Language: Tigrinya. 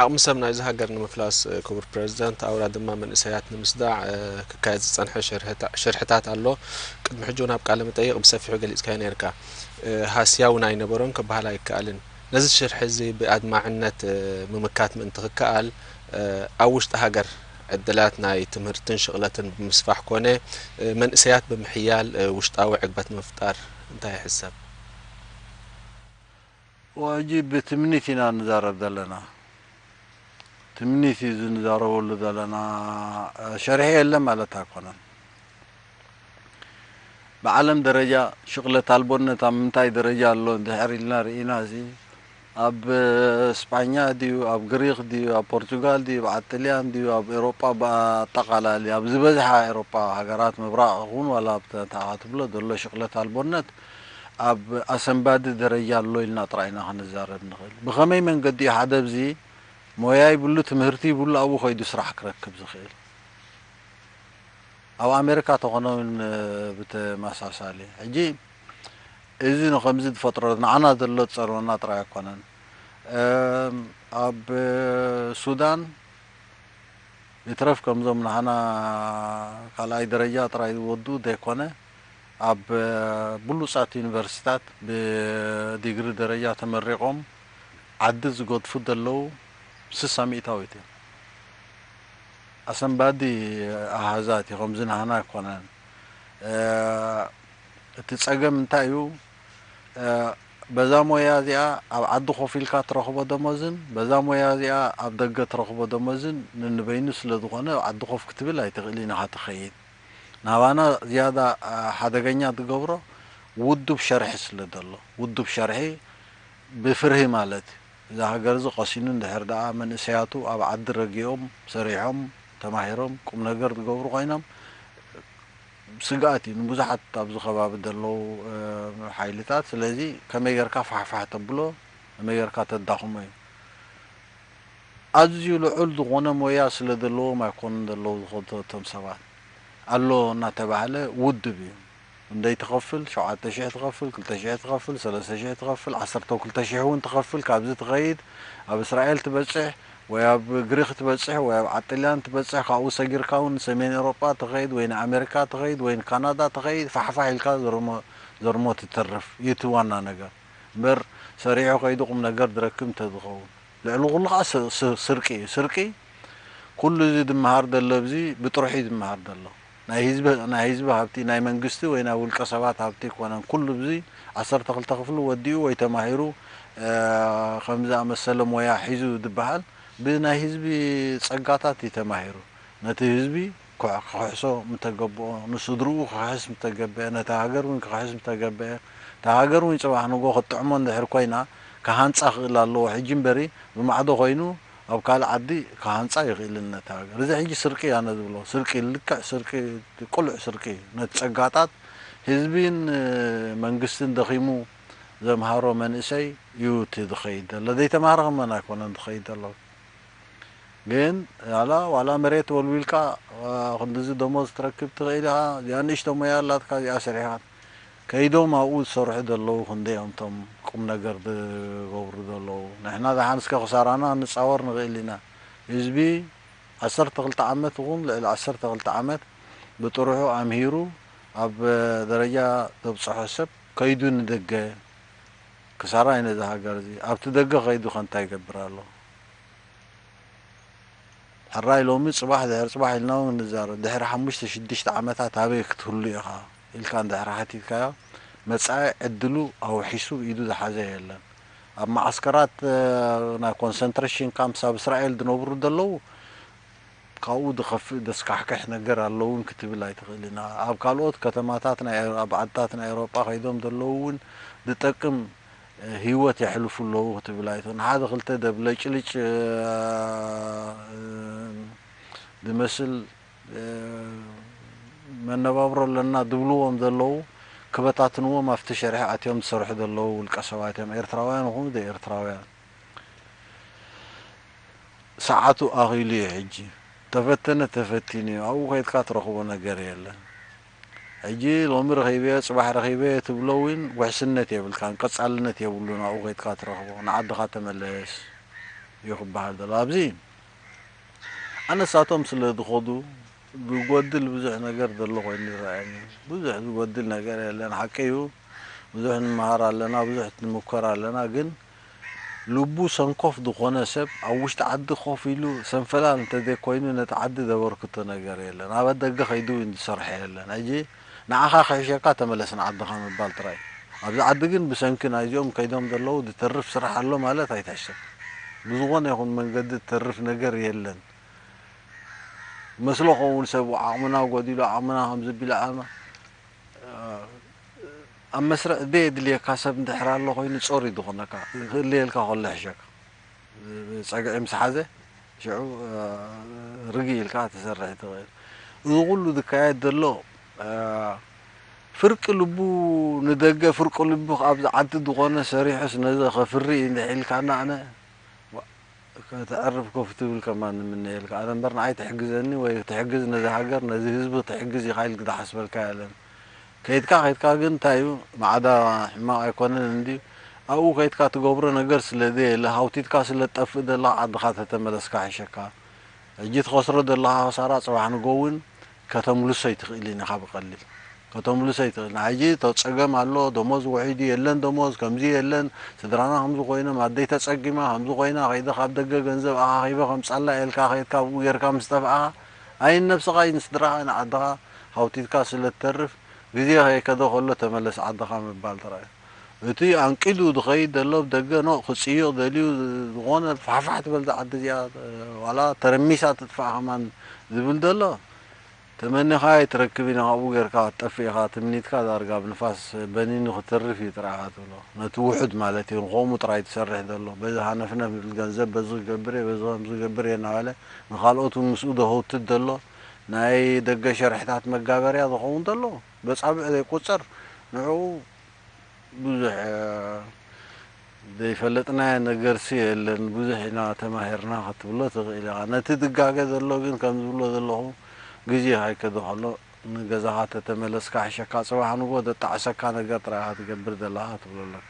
ዓቕሚ ሰብ ናይዚ ሃገር ንምፍላስ፣ ክቡር ፕረዚደንት፣ ኣውራ ድማ መንእሰያት ንምስዳዕ ክካየድ ዝጸንሐ ሽርሕታት ኣሎ። ቅድሚ ሕጂ እውን ኣብ ቃለ መጠይቕ ብሰፊሑ ገሊጽካዮ ነርካ። ሃስያ እውን ኣይነበሮን ክበሃል ኣይከኣልን። ነዚ ሽርሒ እዚ ብኣድማዕነት ምምካት ምእንቲ ክከኣል፣ ኣብ ውሽጢ ሃገር ዕድላት ናይ ትምህርትን ሽቕለትን ብምስፋሕ ኮነ መንእሰያት ብምሕያል ውሽጣዊ ዕግበት ንምፍጣር እንታይ ይሕሰብ? ሕጂ ብትምኒት ኢና ንዛረብ ዘለና። ትምኒት እዩ ዝንዛረበሉ ዘለና። ሸርሒ የለን ማለት ኣይኮነን። ብዓለም ደረጃ ሽቕለት ኣልቦነት ኣብ ምንታይ ደረጃ ኣሎ እንድሕር ኢልና ርኢና፣ እዚ ኣብ ስጳኛ ድዩ፣ ኣብ ግሪክ ድዩ፣ ኣብ ፖርቹጋል ድዩ፣ ኣብ ጥልያን ድዩ፣ ኣብ ኤሮጳ ብኣጠቓላሊ ኣብ ዝበዝሓ ኤሮጳ ሃገራት ምብራቕ ይኹን ዋላ ኣብ ተንታኻ ትብሎ ዘሎ ሽቕለት ኣልቦነት ኣብ ኣሰንባዲ ደረጃ ኣሎ ኢልና ጥራይ ኢና ክንዛረብ ንኽእል። ብኸመይ መንገዲ እዩ ሓደ ብዚ ሞያ ይብሉ፣ ትምህርቲ ይብሉ፣ ኣብኡ ከይዱ ስራሕ ክረክብ ዝኽእል? ኣብ ኣሜሪካ ተኾነ እውን ብተመሳሳሊ። ሕጂ እዚ ንኸምዚ ዝፈጥሮ ንዓና ዘሎ ዝጸርበና ጥራይ ኣይኮነን። ኣብ ሱዳን ይትረፍ ከምዞም ንሃና ካልኣይ ደረጃ ጥራይ ዝወዱ ዘይኮነ፣ ኣብ ብሉጻት ዩኒቨርሲታት ብዲግሪ ደረጃ ተመሪቖም ዓዲ ዝገድፉ ዘለዉ ስሳ ሚእታዊት እዮም። ኣሰንባዲ ኣሃዛት እዩ፣ ከምዚ ንሃና ኣይኮነን። እቲ ጸገም እንታይ እዩ? በዛ ሞያ እዚኣ ኣብ ዓዲ ኮፍ ኢልካ ትረኽቦ ደሞዝን በዛ ሞያ እዚኣ ኣብ ደገ ትረኽቦ ደሞዝን ንንበይኑ ስለ ዝኾነ፣ ኣብ ዓዲ ኮፍ ክትብል ኣይትኽእልን ኢኻ ትኸይድ። ናባና ዝያዳ ሓደገኛ ዝገብሮ ውዱብ ሸርሒ ስለ ዘሎ፣ ውዱብ ሸርሒ ብፍርሂ ማለት እዩ። እዛ ሃገር እዚ ቀሲኑ እንድሕር ደኣ መንእሰያቱ ኣብ ዓዲ ረጊኦም ሰሪሖም ተማሂሮም ቁም ነገር ዝገብሩ ኮይኖም ስግኣት እዩ ንብዙሓት ኣብዚ ከባቢ ዘለዉ ሓይልታት። ስለዚ ከመይ ጌርካ ፋሕፋሕ ተብሎ፣ ከመይ ጌርካ ተዳኽሞ እዩ። ኣዝዩ ልዑል ዝኾነ ሞያ ስለ ዘለዎም ኣይኮኑን ዘለዉ ዝኸዱ እቶም ሰባት። ኣሎ እናተባህለ ውድብ እዩ። እንደይ ትኸፍል፣ ሸውዓተ ሽሕ ትኸፍል፣ ክልተ ሽሕ ትኸፍል፣ ሰለስተ ሽሕ ትኸፍል፣ ዓሰርተ ክልተ ሽሕ እውን ትኸፍል፣ ካብዚ ትኸይድ፣ ኣብ እስራኤል ትበጽሕ፣ ወይ ኣብ ግሪክ ትበጽሕ፣ ወይ ኣብ ዓጥልያን ትበጽሕ፣ ካብኡ ሰጊርካ እውን ንሰሜን ኤውሮጳ ትኸይድ፣ ወይ ንኣሜሪካ ትኸይድ፣ ወይ ንካናዳ ትኸይድ፣ ፋሕፋሕ ኢልካ ዘርሞ ዘርሞ ትተርፍ እዩ እቲ ዋና ነገር። እምበር ሰሪሑ ከይዱ ቁም ነገር ዝረክብ እንተዝኸውን። ልዕሊ ኩሉ ከዓ ስ- ስ- ስርቂ እዩ። ስርቂ ኩሉ እዚ ዝመሃር ዘሎ ኣብዚ ብጥሩሑ እዩ ዝመሃር ዘሎ። ናይ ህዝቢ ናይ ህዝቢ ሃብቲ ናይ መንግስቲ ወይ ናይ ውልቀ ሰባት ሃብቲ ኣይኮነን። ኩሉ እዚ ዓሰርተ ክልተ ክፍሉ ወዲኡ ወይ ተማሂሩ እ፣ ከምዚ ዝኣመሰለ ሞያ ሒዙ ዝበሃል ብናይ ህዝቢ ጸጋታት እዩ ተማሂሩ። ነቲ ህዝቢ ክሕ- ክኽሕሶ ምተገብኦ፣ ንስድርኡ ክኽሕስ ምተገብአ፣ ነታ ሃገር እውን ክኽሕስ ምተገብአ፣ እታ ሃገር እውን ጽባሕ ንጎ ክትጥዕሞ እንድሕር ኮይና ክሃንጻ ክእል ኣለዎ። ሕጂ እምበሪ ብማዕዶ ኮይኑ ኣብ ካልእ ዓዲ ክሃንጻ ይኽእልን ነታ ሃገር። እዚ ሕጂ ስርቂ ኣነ ዝብሎ ስርቂ ልክዕ ስርቂ ቅሉዕ ስርቂ እዩ። ነቲ ጸጋታት ህዝቢን መንግስትን ደኺሙ ዘምሃሮ መንእሰይ እዩ እቲ ዝኸይድ ዘሎ። ዘይተማህረ ከመን ኣይኮነን ዝኸይድ ዘሎ። ግን ዋላ ዋላ መሬት ወልዊልካ ክንድዚ ደሞዝ ትረክብ ትኽእል ኢኻ። እዚኣ ንእሽቶ ሞያ ኣላትካ እዚኣ ሰሪሕካ ከይዶም ኣብኡ ዝሰርሑ ዘለዉ ክንደይ እዮም እቶም ቁም ነገር ዝገብሩ ዘለዉ። ንሕና ደሓን እስከ ክሳራና ንጻወር ንኽእል ኢና። ህዝቢ ዓሰርተ ክልተ ዓመት ይኹን ልዕሊ ዓሰርተ ክልተ ዓመት ብጥርሑ ኣምሂሩ ኣብ ደረጃ ዘብጽሖ ሰብ ከይዱ ንደገ ክሳራ እዩ ነዚ ሃገር እዚ። ኣብቲ ደገ ከይዱ ከ እንታይ ይገብር ኣሎ? ሕራይ ሎሚ ጽባሕ ድሕሪ ጽባሕ ኢልና እውን ንዛረብ። ድሕሪ ሓሙሽተ ሽዱሽተ ዓመታት ኣበይ ክትህሉ ኢኻ ኢልካ እንድሕሪ ሓቲትካዮ መጻኢ ዕድሉ ኣውሒሱ ኢዱ ዝሓዘ የለን። ኣብ መዓስከራት ናይ ኮንሰንትሬሽን ካምፕስ ኣብ እስራኤል ዝነብሩ ዘለዉ ካብኡ ዝኸፍእ ዘስካሕክሕ ነገር ኣሎ እውን ክትብል ኣይትኽእልን። ኣብ ካልኦት ከተማታት ናይ ኣብ ዓድታት ናይ ኤውሮጳ ከይዶም ዘለዉ እውን ዝጠቅም ህይወት የሕልፉ ኣለዉ ክትብል ኣይትኽእልን። ሓደ ክልተ ደብለጭልጭ ዝመስል መነባብሮ ኣለና ዝብልዎም ዘለዉ ክበታትንዎም ኣብቲ ሸርሒ ኣትዮም ዝሰርሑ ዘለዉ ውልቀ ሰባት እዮም። ኤርትራውያን ይኹኑ ዘይኤርትራውያን። ሰዓቱ ኣኺሉ እዩ ሕጂ። ተፈተነ ተፈቲኑ እዩ። ኣብኡ ከይድካ ትረኽቦ ነገር የለን። ሕጂ ሎሚ ረኺበዮ፣ ጽባሕ ረኺበዮ ትብሎ እውን ውሕስነት የብልካን፣ ቀጻልነት የብሉን። ኣብኡ ከይድካ ትረኽቦ፣ ንዓድኻ ተመለስ። እዩ ክበሃል ዘሎ። ኣብዚ ኣነሳቶም ስለ ዝኸዱ ዝጎድል ብዙሕ ነገር ዘሎ ኮይኑ ይረኣየኒ። ብዙሕ ዝጎድል ነገር የለን፣ ሓቂ እዩ። ብዙሕ ንመሃር ኣለና፣ ብዙሕ ንምኮር ኣለና። ግን ልቡ ሰንኮፍ ዝኾነ ሰብ ኣብ ውሽጢ ዓዲ ኮፍ ኢሉ ሰንፈላል እንተዘይኮይኑ ነቲ ዓዲ ዘበርክቶ ነገር የለን። ኣብ ደገ ከይዱ ዝሰርሐ የለን። ሕጂ ንዓኻ ክሕሸካ ተመለስ ንዓድኻ ምባል ጥራይ። ኣብዚ ዓዲ ግን ብሰንኪ ናይዚኦም ከይዶም ዘለዉ ዝተርፍ ስራሕ ኣሎ ማለት ኣይትሕሰብ። ብዝኾነ ይኹን መንገዲ ዝተርፍ ነገር የለን። መስሎ ኸውን ሰብ ዓቕምና ጎዲሉ ዓቕምና ከምዚ ቢሉ ዓቕምና ኣብ መስርዕ ዘየድልየካ ሰብ እንድሕር ኣሎ ኮይኑ ጾር እዩ ዝኾነካ። ክእለየልካ ከሎ ይሕሸካ። ጸግዒ ምስ ሓዘ ሽዑ ርግእ ኢልካ ትሰርሕ ትኽእል። እዚ ኩሉ ዝካየድ ዘሎ ፍርቂ ልቡ ንደገ ፍርቂ ልቡ ኣብዚ ዓዲ ዝኾነ ሰሪሑስ ነዚ ከፍሪ እዩ እንድሕ ኢልካና ኣነ ከተዕርፍ ኮፍ ትብል ከማን ንምነየልካ ኣነ እምበር ንዓይ ትሕግዘኒ ወይ ትሕግዝ ነዚ ሃገር ነዚ ህዝቢ ትሕግዝ ኢኻ ኢልክ ዝሓስበልካ የለን። ከይድካ ከይድካ ግን እንታይ እዩ ማዕዳ ሕማቕ ኣይኮነን እንድዩ ኣብኡ ከይድካ ትገብሮ ነገር ስለ ዘየለ ሃውቲትካ ስለ ትጠፍእ ዘለኻ ዓድኻ ተተመለስካ ይሕሸካ። ሕጂ ትኸስሮ ዘለኻ ክሳራ ጽባሕ ንጎ እውን ከተምልሶ ኣይትኽእልን ኢኻ ብቐሊል። ከተምልሶ ኣይትኽእልን። ሕጂ እቶ ጸገም ኣሎ፣ ደሞዝ ውሒዱ የለን፣ ደሞዝ ከምዚ የለን፣ ስድራና ከምዚ ኮይኖም፣ ኣደይ ተጸጊማ ከምዚ ኮይና፣ ከይደ ካብ ደገ ገንዘብ ኣኻኺበ ከምጻላ ኢልካ ከይድካ ኣብኡ ጌርካ ምስ ጠፍኣኻ፣ ኣይን ነብስኻ ኣይን ስድራኻ ኣይን ዓድኻ ሃውቲትካ ስለ ትተርፍ፣ ግዜ ከይከደ ከሎ ተመለስ ዓድኻ ምባል ጥራይ እዩ። እቲ ኣንቂዱ ዝኸይድ ዘሎ ብደገ ኖእ ክጽይቕ ደልዩ ዝኾነ ፋሕፋሕ ትበል እዛ ዓዲ እዚኣ ዋላ ተረሚሳ ትጥፋእ ከማን ዝብል ዘሎ ተመኒኻ ኣይትረክብን ኢኻ ኣብኡ ጌርካ ክትጠፍእ ኢኻ ትምኒትካ ዳርጋ ኣብ ንፋስ በኒኑ ክትተርፍ እዩ ጥራይ ኢኻ ትብሎ ነቲ ውሑድ ማለት እዩ ንኸምኡ ጥራይ ትሰርሕ ዘሎ በዚ ሃነፍነፍ ዝብል ገንዘብ በዚ ክገብር እየ በዚ ከምዚ ክገብር እየ እናበለ ንኻልኦት እውን ምስኡ ዘህውትት ዘሎ ናይ ደገ ሸርሕታት መጋበርያ ዝኸውን ዘሎ በጻብዕ ዘይቁጸር ንዕኡ ብዙሕ ዘይፈለጥናዮ ነገርሲ የለን ብዙሕ ኢና ተማሂርና ክትብሎ ትኽእል ኢኻ። ነቲ ዝጋገ ዘሎ ግን ከም ዝብሎ ዘለኹ ግዜ ከይከደ ከሎ ንገዛኻ ተተመለስካ ሕሸካ ጽባሕ ንግሆ ዘጣዕሰካ ነገር ጥራይ ኢኻ ትገብር ዘለኻ ክትብሎ ኣለካ።